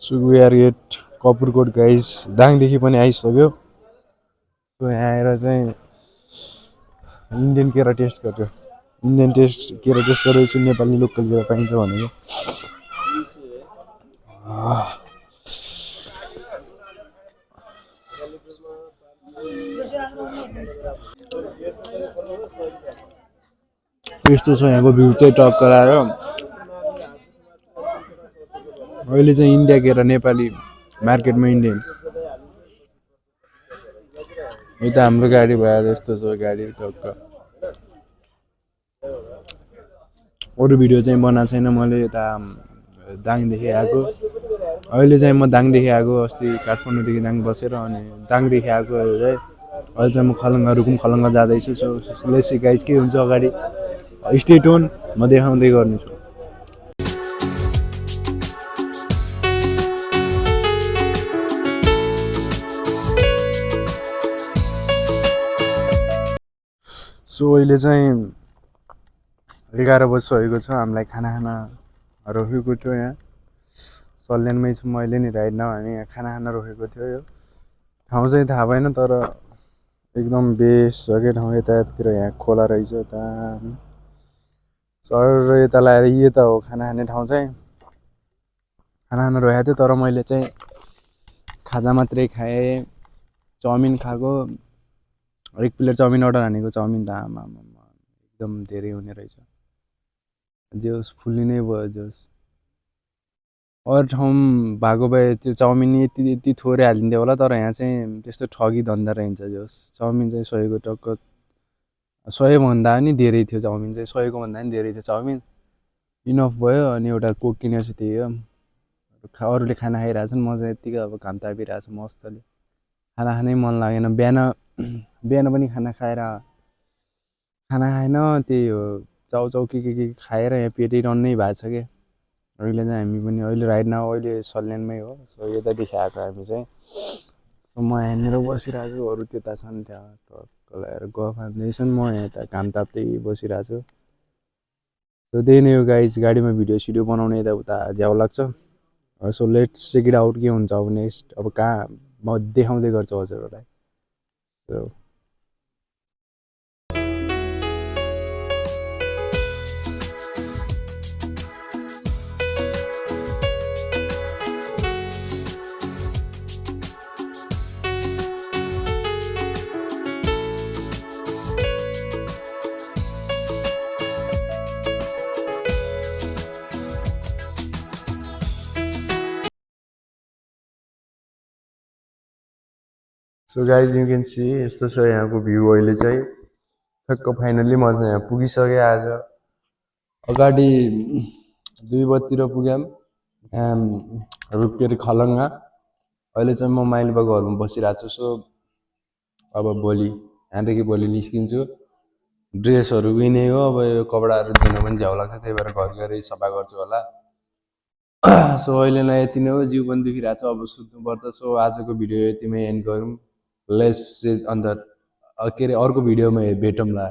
So we are at Kapurkot guys. दाङदेखि पनि आइसक्यो. So यहाँ आएर चाहिँ इन्डियन केरा टेस्ट गर्यो. इन्डियन केरा टेस्ट गरेपछि नेपाली लोकल केरा पाइन्छ भनेको. यस्तो छ यहाँको भ्यू चाहिँ टक्क आएर. अहिले चाहिँ इन्डिया केरा नेपाली मार्केटमा इन्डियन. यो त हाम्रो गाडी भएर यस्तो छ गाडी टक्क. अरू भिडियो चाहिँ बनाएको छैन मैले यता दाङदेखि आएको. अहिले चाहिँ म दाङदेखि आएको. अस्ति काठमाडौँदेखि दाङ बसेर अनि दाङदेखि आएको चाहिँ अहिले चाहिँ म खलङ्गा रुकुम खलङ्गा जाँदैछु. सो लेट्स सी गाइस के हुन्छ अगाडि. स्टे ट्युन म देखाउँदै गर्नेछु. सो अहिले चाहिँ 11 बजिसकेको छ. हामीलाई खाना रोकेको थियो यहाँ सल्यानमै छु मैले नि राइट नाउ. हामी यहाँ खाना रोकेको थियो. यो ठाउँ चाहिँ थाहा भएन तर एकदम बेस्ट छ क्या ठाउँ. यतातिर यहाँ खोला रहेछ यता सर यता लगाएर यो त हो खाना खाने ठाउँ चाहिँ. खाना रोकेको थियो तर मैले चाहिँ खाजा मात्रै खाएँ. चाउमिन खाएको. एक प्लेट चाउमिन अर्डर हानेको. चाउमिन त आमा एकदम धेरै हुने रहेछ. जोस् फुल्ली नै भयो जोस्. अरू ठाउँ भएको भए त्यो चाउमिन यति थोरै हालिदिन्थ्यो होला तर यहाँ चाहिँ त्यस्तो ठगी धन्दा रहन्छ. जोस् चाउमिन चाहिँ 100को टक्क 100 भन्दा पनि धेरै थियो. चाउमिन चाहिँ 100को भन्दा पनि धेरै थियो. चाउमिन इनफ भयो. अनि एउटा कोक किनेको छु त्यही हो. अरूले खाना खाइरहेछन् म चाहिँ यत्तिकै अब घाम तापिरहेको छु मस्तले. खाना खानै मन लागेन. बिहान पनि खाना खाएन. त्यही हो चाउचाउ के खाएर यहाँ पेटै रन्नै भएको छ क्या. अहिले चाहिँ हामी पनि अहिले राइट नाउ अहिले सल्यानमै हो. सो यतादेखि आएको हामी चाहिँ. सो म यहाँनिर बसिरहेको छु. अरू त्यता छन् त्यहाँ टक्क लगाएर गफ हान्दैछन्. म यहाँ यता घाम ताप्दै बसिरहेको छु. सो त्यही नै हो गाइज. गाडीमा भिडियो बनाउने यताउता झ्याउ लाग्छ. So let's check it out के हुन्छ अब नेक्स्ट. अब कहाँ म देखाउँदै गर्छु हजुरहरूलाई. So so guys you can see यस्तो छ यहाँको भ्यू. अहिले चाहिँ ठक्क फाइनल्ली म चाहिँ यहाँ पुगिसकेँ. आज अगाडि 2 बजीतिर पुग्यौँ के अरे खलङ्गा. अहिले चाहिँ म माइलबाको घरमा बसिरहेको छु. सो अब यहाँदेखि भोलि निस्किन्छु. ड्रेसहरू नै हो. अब यो कपडाहरू धुन पनि झ्याउ लाग्छ. त्यही भएर घर गएर सफा गर्छु होला. सो अहिलेलाई यति नै हो. जिउ पनि दुखिरहेको छ. अब सुत्नुपर्छ. सो आजको भिडियो यतिमै एन्ड गरौँ. लेट्स अन्त के अरे अर्को भिडियोमा भेटौँला.